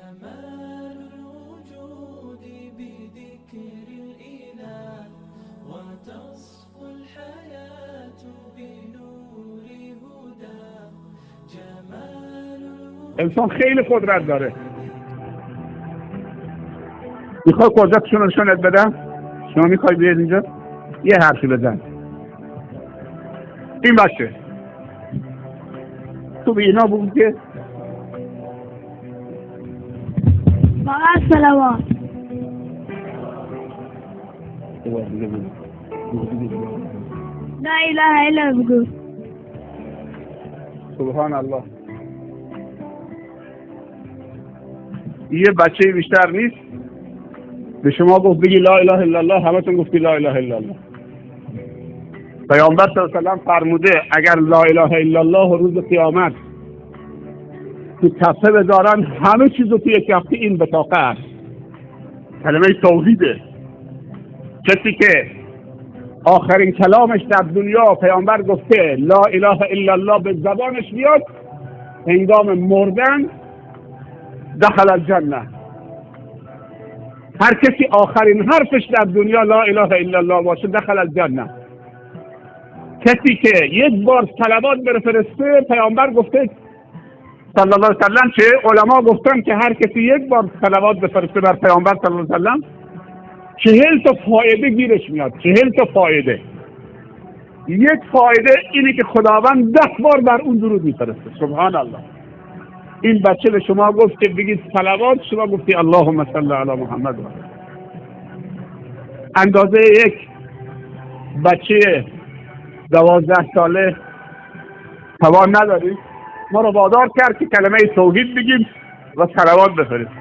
جمال الوجود بذكر الإله وتصفو الحياة بنور هدى جمال انسان خیلی قدرت داره. میخوای قدرتشون رو نشونت بدم؟ شما میخوای بیاید اینجا یه حرفی بزن. این بچه تو به اینا بگو که فقط صلوات. لا اله الا الله بگو. سبحان الله. یه بچه بیشتر نیست به شما گفت بگی لا اله الا الله، همتون گفتی لا اله الا الله. پیامبر صلی الله علیه و سلم فرموده اگر لا اله الا الله روز قیامت تو کفه بذارن همه چیز رو توی کفه این بطاقه است. کلمه توحیده. کسی که آخرین کلامش در دنیا پیامبر گفته لا اله الا الله به زبانش بیاد، هنگام مردن دخل الجنه. هر کسی آخرین حرفش در دنیا لا اله الا الله باشه دخل الجنه. کسی که یک بار صلوات بفرسته، پیامبر گفته صلی الله علیه و سلم که علما گفتن که هر کسی یک بار صلوات بفرسته بر پیامبر صلی الله علیه و سلم 40 تا فایده گیرش میاد. 40 تا فایده. یک فایده اینه که خداوند 10 بار بر اون درود میفرسته. سبحان الله. این بچه به شما گفت که بگید صلوات، شما گفتی اللهم صل علی محمد. اندازه یک بچه 12 ساله توان نداریم. ما رو وادار کرد که کلمه توحید بگیم و صلوات بفرستیم.